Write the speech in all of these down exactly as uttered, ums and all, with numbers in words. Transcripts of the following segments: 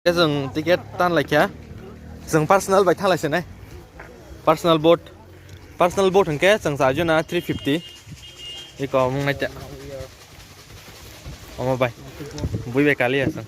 Chwng ticket tan laikha. Chwng personal bai thalai se nai. Personal boat. Personal boat hwnkhe chwng charge na three fifty. Iko mung naita. Omo bai. Bui bai kali aswng.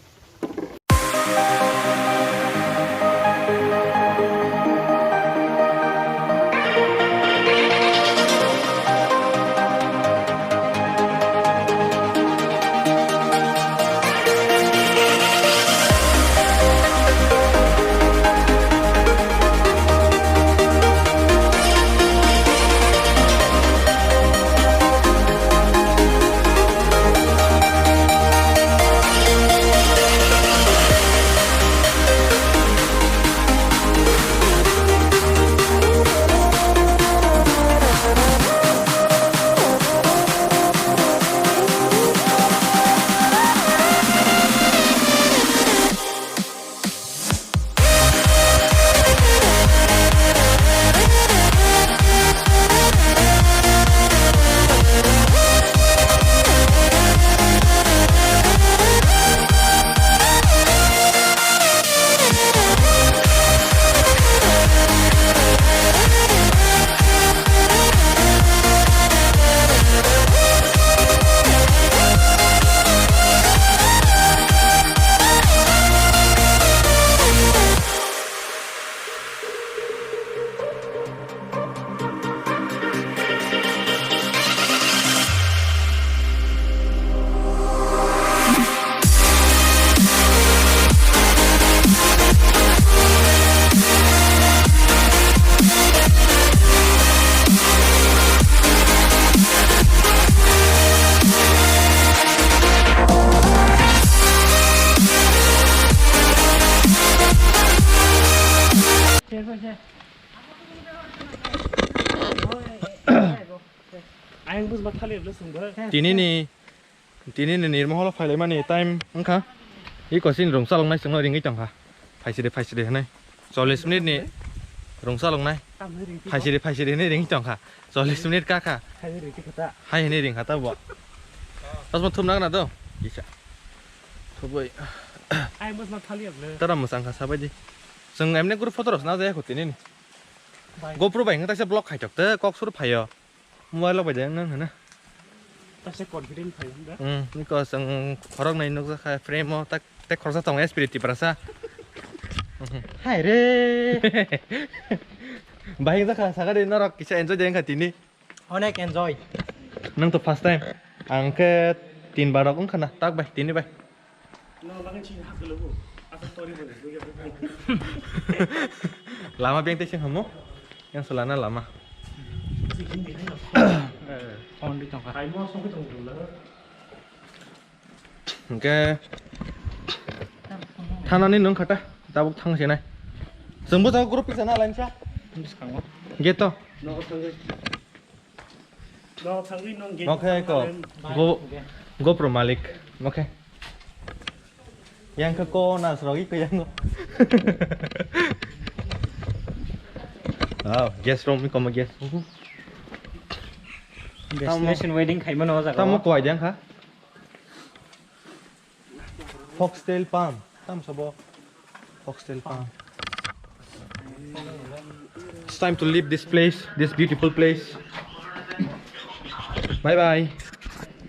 Ayang bus ma thali bla sungba. Tini ni, tini ni nirmoholo phailaimani time wngkha. Iko sini rungchaloknai chwngno ringwi tongkha. Phaiside, phaiside hwnwi. Chollish minute ni rungchaloknai. Phaiside, phaiside hwnwi ringwi tongkha. Chollish minute kakha. Hai hwnwi ringkha ta bo. Asma thumna gana do. Kisa. Thubui. Ayang bus ma thali bla. Tara mwsang kha sabaidi. Chwng emne group photo rok sna jaya kho tini ni. Bai. GoPro bai hwnkhe taisa vlog khaithok tei kok suru phaio. Mobile rok bai de wng hwna. Taisa confident phaio hwnba? Hmm, niko chwng khorok nai nukjakha frame o tak tei khoroksa tongo Spirit Tiprasa. Hai re. Bai wngjakha sakari norok kisa enjoy de wngkha tini. Onek enjoy. Nwng to first time. Ang khe tin bar rok wngkha na tak bai tini bai. Lama beng tei sing hamo. Yang selana lama. Hingke thanani nung khata tabuk thang senai. Chwngbo jaga group pisa na lainsa. Gate to. Oke, ko. Go, GoPro malik. Oke. Yang ke ko na srogi ke yang. Oh, guest room ni komo guest room. Destination wedding khai mano jaga. Tamo kwai dang kha. Foxtail palm. Tam sabo foxtail palm. It's time to leave this place, this beautiful place. Bye bye.